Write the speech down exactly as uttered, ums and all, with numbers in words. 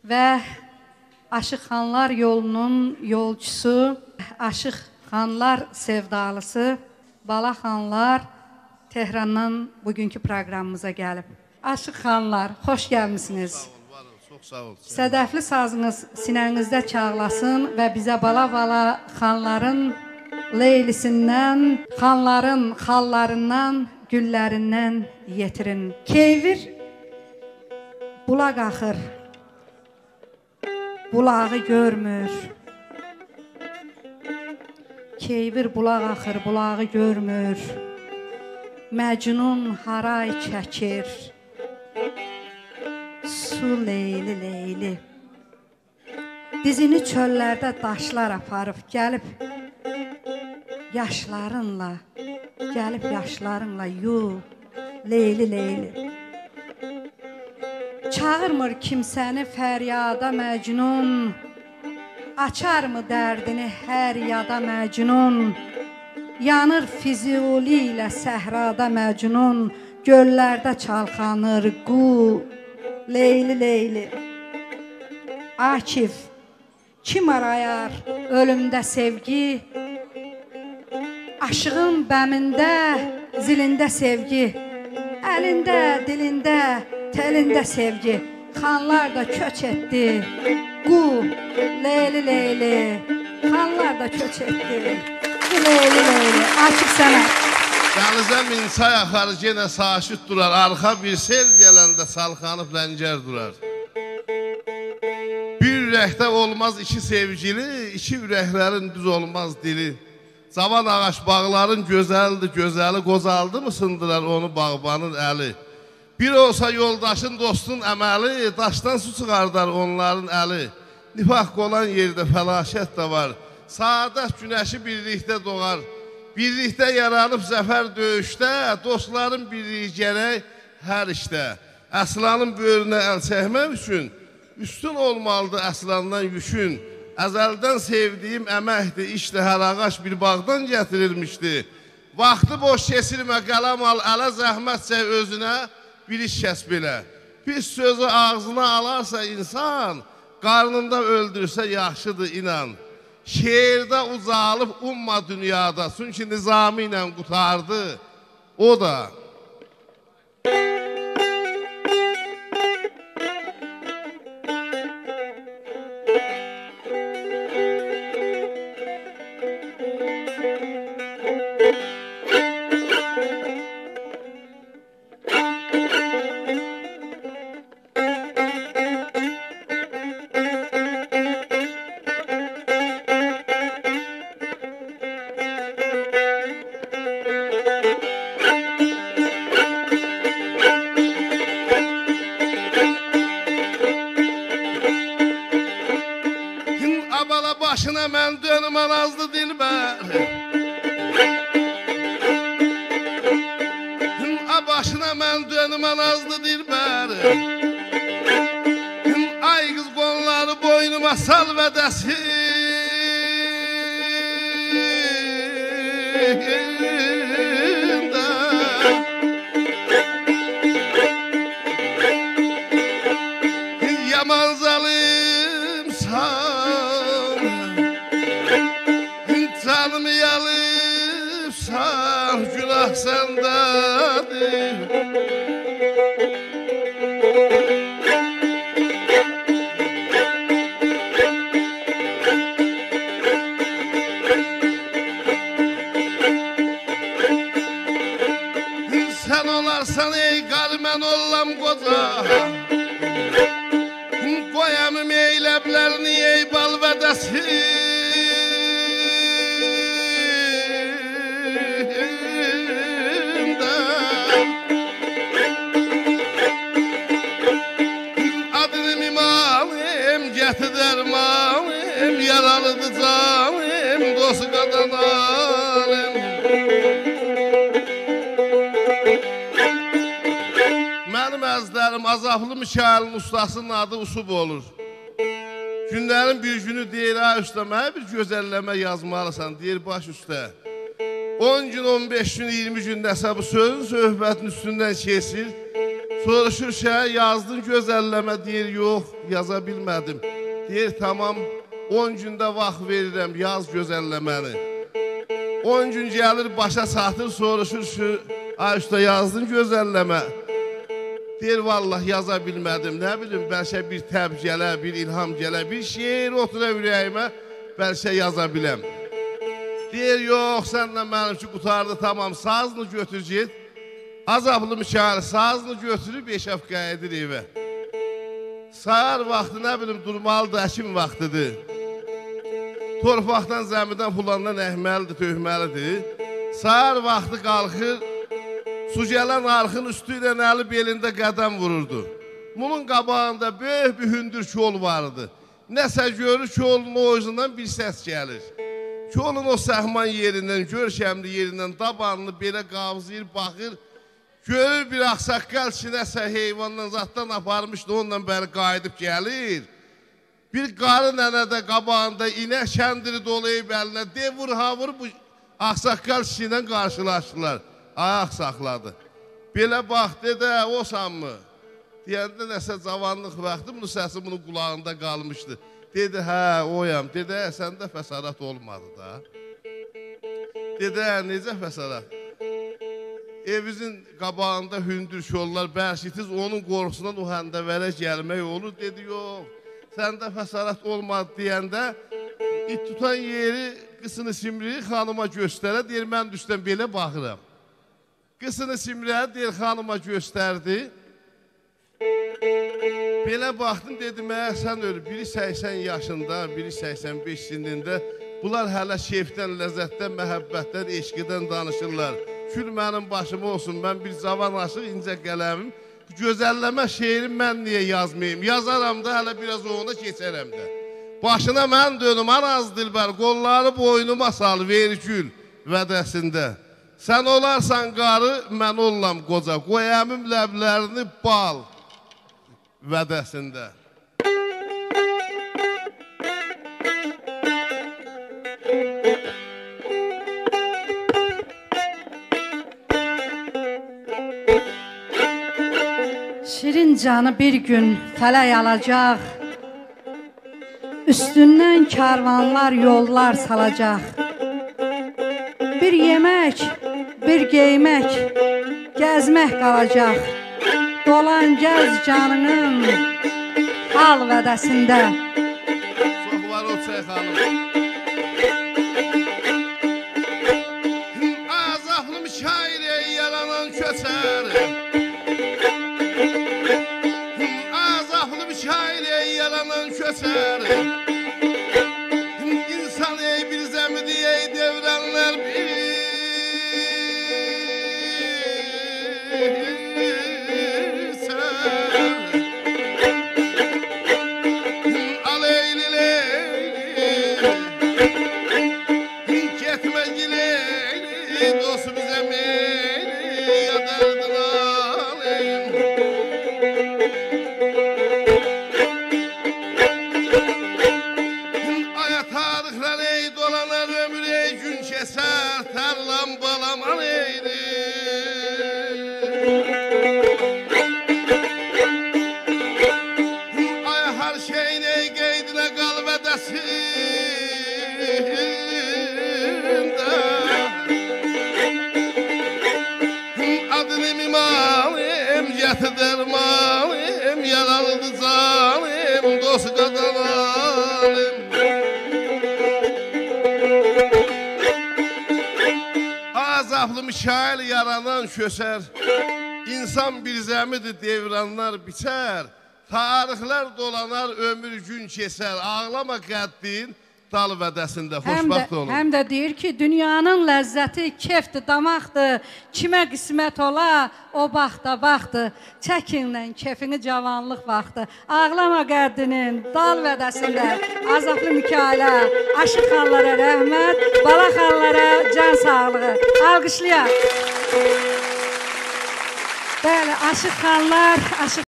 و آشیق خانلار یولونون یولچوسو، آشیق خانلار سئودالیسی، بالا خانلار تهراندان بوگونکو پروقرامیمیزا گلیب. آشیق خانلار، خوش گلمیسینیز. ساغ اول، وار اول، چوخ ساغ اول. صدفلی سازینیز سینه‌نیزده چاغلاسین و بیزه بالا-بالا خانلارین لیلی‌سیندن، خانلارین خاللاریندان، گوللریندن یئتیرین. کئیویر بولاق آخیر، بولاغی گؤرمور. کئیویر بولاق آخیر، بولاغی گؤرمور. مجنون هارای چکیر. سو لیلی، لیلی. دیزینی چؤللرده داشلار آپاریب، گلیب یاشلارینلا، گلیب یاشلارینلا یو، لیلی، لیلی. چاغیرمیر کیمسه‌نی فریادا مجنون، آچارمی دردینی هر یادا مجنون؟ یانیر فضولی ایله صحرادا مجنون، گؤللرده چالخانیر قو، لیلی، لیلی. عاکف، کیم آرایار اؤلومده سئوگی؟ آشیغین بمینده، زیلینده سئوگی، الینده، دیلینده، تئلینده سئوگی. خانلار دا کؤچ ائتدی قو، لیلی، لیلی. خانلار دا کؤچ ائتدی قو، لیلی، لیلی. عاکف، سنه. دنیزه مین چای آخار، یئنه ساکت دورار. آرخا بیر سئل گلنده چالخانیب لنگر دورار. بیر اورکده اولماز ایکی سئوگیلی، ایکی اورکلرین دوز اولماز دیلی. جاوان آغاج باغلارین گؤزلیدیر، گؤزلی، قوجالدیمی سیندیرار اونو باغبانین الی. بیر اولسا یولداشین، دوستون عملی، داشدان سو چیخاردار اونلارین الی. نفاق اولان یئرده فلاکت ده وار. سعادت گونشی بیرلیکده دوغار. بیرلیکده یارانیب ظفر دؤیوشده، دوستلارین بیرلیگی گرک هر ایشده. اصلانین بؤیرونه ال چکمک اوچون اوستون اولمالیدیر اصلاندان یوکون. ازلدن سئودیگیم امکدیر، ایشدیر، هر آغاج بیر باغدان گتیریلمیشدی. واختی بوش کئچیرمه، قلم آل اله، زحمت چک اؤزونه، بیر ایش کسب ائله. پیس سؤزو آغزینا آلارسا اینسان، قارنیندا اؤلدورسه یاخشیدیر، اینان. شعرده اوجالیب اومما دونیادا، چونکی نظامی ایله قوتاردی او دا. هین، آ بالا، باشینا من دؤنوم، آ نازلی دلبر. هین، آ باشینا من دؤنوم، آ نازلی دلبر. هین، آی قیز، قوللاری بوینوما سال و دستین ده. یامان ظالیمسان، جانیمی یالیبسان، گوناه سنده‌دیر. سن اولارسان ای قاری، من اوللام قوجا. قوی امیم ای لبلرینی، ای بال و دستین ده. آدینیم ایمانیم، گتیر درمانیم، یارالیدیر جانیم، دوست قادان آلیم. منیم عزیزلریم، عذابلی میکائیلین اوستاسی‌نین آدی اوسوب اولور. گونلرین بیر گونو دئییر: «آی اوستا، منه بیر گؤزلله‌مه یازمالیسان.» دئییر: «باش اوسته.» اون گون، اون بئش گون، اییرمی گون نه‌سه بو سؤزون، صحبتین اوستوندن کئچیر. سوروشور: «شعر یازدین گؤزلله‌مه؟» دئییر: «یوخ، یازا بیلمه‌دیم.» دئییر: «تامام، اون گونده واخت وئریرم، یاز گؤزلله‌مه‌نی.» اون گون گلیر، باشا چاتیر، سوروشور کی: «آی اوستا، یازدین گؤزلله‌مه؟» دئییر: «والله، یازا بیلمه‌دیم. نه بیلیم، بلکه بیر تب گله، بیر الهام گله، بیر شعر اوتورا اوره‌ییمه، بلکه یازا بیلم.» دئییر: «یوخ، سنله منیمکی قوتاردی، تامام، سازینی گؤتور گئت.» عذابلی میکائیل سازینی گؤتوروب ائشییه قاییدیر ائوه. سحر واختی، نه بیلیم، دورمالیدیر، اکین واختیدیر. تورپاقدان، زمیدن، فلاندان اکمه‌لیدیر، تؤکمه‌لیدیر. سحر واختی قالخیر، سو گلن آرخین اوستو ایله الی بئلینده قدم ووروردو. بونون قاباغیندا بؤیوک بیر هوندور کول واریدی. نه‌سه گؤرور، کولون او اوزوندن بیر سس گلیر. کولون او سهمان یئریندن، گؤرکملی یئریندن دابانینی بئله قاوزاییر، باخیر. گؤرور بیر آغ‌ساققال کیشی نه‌سه حیواندان، زاددان آپارمیشدی، اونونلا بری قاییدیب گلیر. بیر قاری ننه ده قاباغیندا اینک کندیری دولاییب الینه، دئ وور ها وور، بو آغ‌ساققال کیشی ایله قارشیلاشدیلار. آی آغ‌ساققال، بئله باخ، دئدی: «هه، اوسانمی؟» دئینده نه‌سه جاوانلیق واختی بونون سسی بونون قولاغیندا قالمیشدی. دئدی: «هه، اویام.» دئدی: «هه، سنده فسارت اولمادی دا.» دئدی: «هه، نئجه فسارت؟» ائوینیزین قاباغیندا هوندور کوللار، برک ایتیز، اونون قورخوسوندان او هنده‌وره گلمک اولور. دئدی: «یوخ، سنده فسارت اولمادی.» دئینده ایت توتان یئری، قیچینی سیمریر، خانیما گؤستریر، دئییر: «من ده اوستدن بئله باخیرام.» قیچینی سیمریر، دئییر، خانیما گؤستردی. بئله باخدیم، دئدیم: «هه، سن اؤل.» بیری سکسن یاشیندا، بیری سکسن بئش سنّینده. بونلار هله کئیفدن، لذتدن، محبتدن، عشقدن دانیشیرلار. کول منیم باشیما اولسون، من بیر جاوان آشیق، اینجه قلمیم. گؤزلله‌مه شعری من نییه یازماییم؟ یازارام دا، هله بیر آز اونا کئچرم ده. باشینا من دؤنوم، آراز دلبر، قوللاری بوینوما سال، وئرگول وعده‌سینده. سن اولارسان قاری، من اوللام قوجا، قوی امیم لبلرینی بال وعده‌سینده. شیرین جانی بیر گون فلک آلاجاق، اوستوندن کاروانلار، یوللار سالاجاق. بیر یئمک، بیر گئیمک، گزمک قالاجاق. دولان گز جانینین حال وعده‌سینده. چوخ وار او چای خانیم. عذابلی میکائیل، ای یارانان کؤچر. عذابلی میکائیل، ای یارانان کؤچر. اینسان، ای بیر زمیدی، ای دئورانلار بیر سن. آل ائیلی، ائیلی. گئتمه گیلئیلی، دوست بیزه مئیلی، یا دردین آلیم. آیا تاریخلر ای دولانار، عؤمور ای گون کئچر، ترلام بالام آل ائیلی. آی هر شئیین ای قئیدینه قال وعده‌سینده. آدینی میمالیم، گتیر درمالیم، یارالیدی جانیم، دوست قادانالیم. عذابلی میکائیل، یارانان کؤچر. اینسان بیر زمیدی، دئورانلار بیچر. تاریخلر دولانار، عؤمور گون کئچر. آغلاما قدّین دال وعده‌سینده. هم ده، خوشبخت اولون. هم ده دئییر کی، دونیانین لذتی کئفدیر، داماقدیر. کیمه قسمت اولا، او باختا باخدیر. چکینلن کئفینی، جاوانلیق واختی. آغلاما قدّینین دال وعده‌سینده. عذابلی میکائیله، آشیق خانلارا رحمت، بالا خانلارا جان ساغلیغی. آلقیشلایاق. بلی، آشیق خانلار، آشیق